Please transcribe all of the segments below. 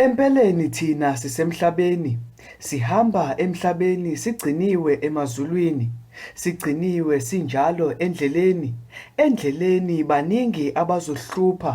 Empeleni thina sisemhlabeni, sihamba emhlabeni sigciniwe emazulwini, sigciniwe sinjalo endleleni, endleleni baningi abazohlupha,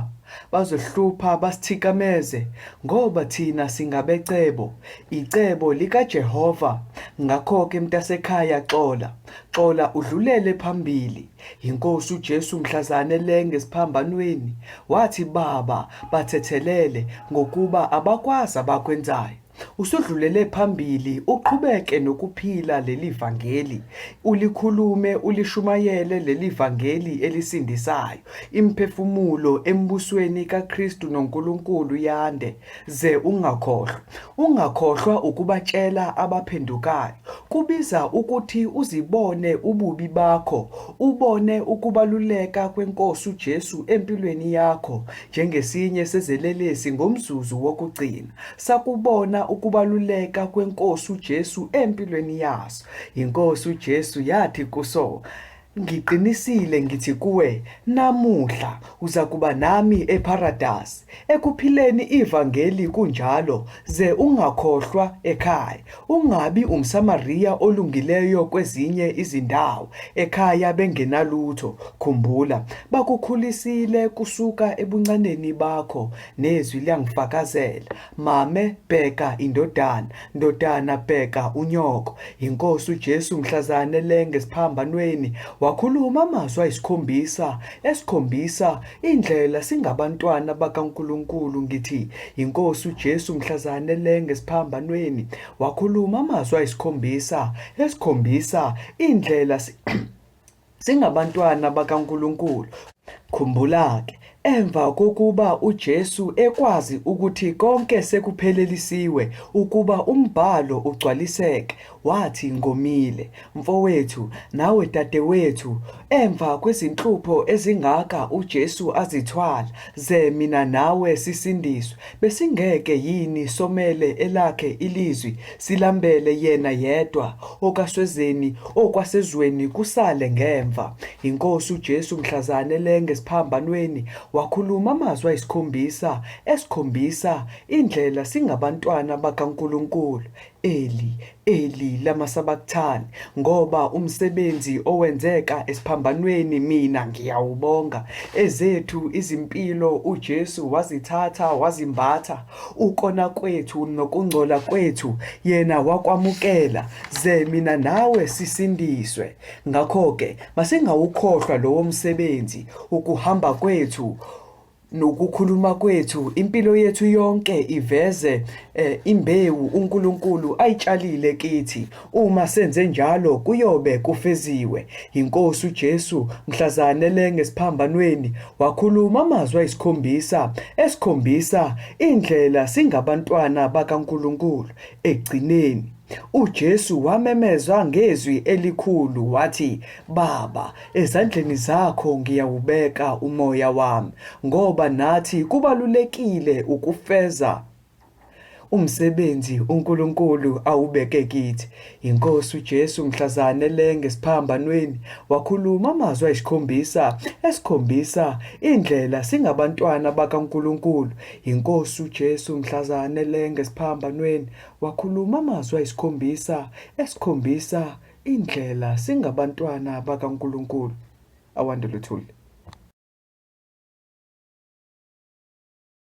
bazohlupha basithikameze, ngoba thina singabecebo, icebo likaJehova. Ngakho-ke mntasekhaya xola, xola udlulele phambili. INkosi uJesu mhlazane elenge esiphambanweni, wathi, Baba, bathethelele, ngokuba abakwazi abakwenzayo. Usudlulele phambili, uqhubeke nokuphila leli vangeli, ulikhulume, ulishumayele leli vangeli elisindisayo. Imiphefumulo embusweni kaKristu noNkulunkulu yande. Ze ungakhohlwa. Ungakhohlwa ukubatshela abaphendukayo. Kubiza ukuthi uzibone ububi bakho, ubone ukubaluleka kweNkosi uJesu empilweni yakho njengesinye sezelelesi ngomzuzu wokugcina. Sakubona ukubaluleka kweNkosi uJesu empilweni yaso. INkosi uJesu yathi kuso, Ngiqinisile ngithi kuwe, namuhla uzakuba nami eParadasi. Ekuphileni ivangeli kunjalo, ze ungakhohlwa ekhaya. Ungabi umSamariya olungileyo kwezinye izindawo, ekhaya bengenalutho. Khumbula, bakukhulisile kusuka ebuncaneni bakho, nezwi liyangifakazela. Mame, bheka indodana, ndodana, bheka unyoko. INkosi uJesu mhlazane elenge esiphambanweni wakhuluma amazwi ayisikhombisa, esikhombisa indlela singabantwana bakaNkulunkulu. Ngithi iNkosi uJesu mhlazane elenge esiphambanweni wakhuluma amazwi ayisikhombisa, esikhombisa indlela Singabantwana bakaNkulunkulu. Khumbula-ke, emva kokuba uJesu ekwazi ukuthi konke sekuphelelisiwe ukuba umBhalo ugcwaliseke, wathi, Ngomile. Mfowethu, nawe dadewethu, emva kwezinhlupho ezingaka uJesu azithwala, ze mina nawe sisindiswe, besingeke yini somele elakhe ilizwi, silambele yena yedwa, okaswezeni okwasezweni kusale ngemva. INkosi uJesu mhlazane elenge esiphambanweni wakhuluma amazwi ayisikhombisa esikhombisa indlela singabantwana bakaNkulunkulu. Eli, Eli lama sabakthani, ngoba umsebenzi owenzeka esiphambanweni mina ngiyawubonga. Ezethu izimpilo uJesu wazithatha wazimbatha ukona kwethu nokungcola kwethu yena wakwamukela ze mina nawe sisindiswe. Ngakho-ke masingawukhohlwa lowo msebenzi, ukuhamba kwethu nokukhuluma kwethu, impilo yethu yonke iveze eh, imbewu uNkulunkulu ayitshalile kithi. Uma senze njalo kuyobe kufeziwe. INkosi uJesu mhlazane elenge esiphambanweni wakhuluma amazwi ayisikhombisa esikhombisa indlela singabantwana bakaNkulunkulu. Ekugcineni uJesu wamemeza ngezwi elikhulu wathi, Baba, ezandleni zakho ngiyawubeka umoya wami, ngoba nathi kubalulekile ukufeza umsebenzi uNkulunkulu awubeke kithi. INkosi uJesu mhlazane elenge esiphambanweni wakhuluma amazwi ayisikhombisa esikhombisa indlela singabantwana bakaNkulunkulu. INkosi uJesu mhlazane elenge esiphambanweni wakhuluma amazwi ayisikhombisa esikhombisa indlela singabantwana bakaNkulunkulu. Awande Luthuli.